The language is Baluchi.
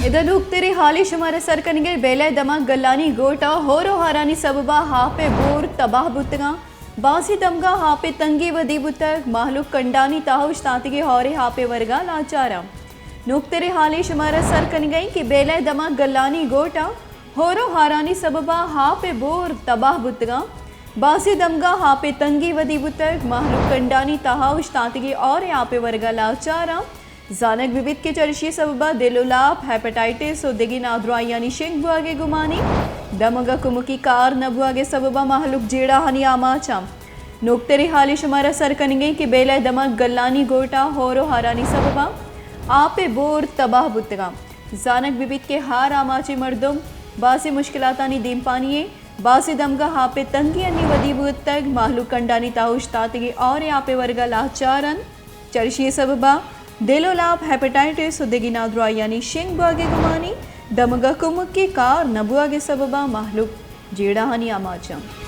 ادا نوکتریں حالے شمارا سر کنگے، بیلہ ءِ دمگ گلانی گوٹا ہور و ہارانی سببا ہاپ ءِ بور تباہ بوتگاں۔ بازیں دمگاں ہاپ ءِ تنگی ودی بوتگ، مہلوک کنڈانی تہا اوشتاتگیں ہور ءِ ہاپ ءِ ورگا لاچاراں۔ نوکتریں حالے شمارا سر کنگے کہ بیلہ ءِ دمگ گلانی گوٹا ہور و ہارانی سببا ہاپ ءِ بور تباہ بوتگاں۔ بازیں دمگاں ہاپ ءِ تنگی ودی بوتگ، مہلوک کنڈانی تہا اوشتاتگیں ہور ءِ ہاپ ءِ ورگا لاچاراں۔ زانگ بہ بیت کہ چرشی ءِ سببا دل و لاپ، ہیپاٹائٹس و دگہ نادراہیانی شنگ بوہگ ءِ گمانے۔ دمگا کمکی کار نہ بوہگ ءِ سببا مہلوک جیڑہانی آماچاں۔ نوکتریں حالے شمارا سر کنگے کہ بیلہ ءِ دمگ گلانی گوٹا ہور و ہارانی سببا ہاپ ءِ بور تباہ بوتگاں۔ زانگ بہ بیت کہ ہار آماچیں مردم بازیں مشکلاتانی دیمپانی ایں۔ بازیں دمگا ہاپ ءِ تنگی انی ودی بوتگ، مہلوک کنڈانی تہا اوشتاتگیں ہور ءِ ہاپ ءِ ورگا لاچار انت۔ چرشی ءِ سببا دل و لاپ، ہیپاٹائٹس و دگہ نادراہیانی شنگ بوہگ ءِ گمانے۔ دمگا کمکی کار نہ بوہگ ءِ سببا مہلوک جیڑہانی آماچاں۔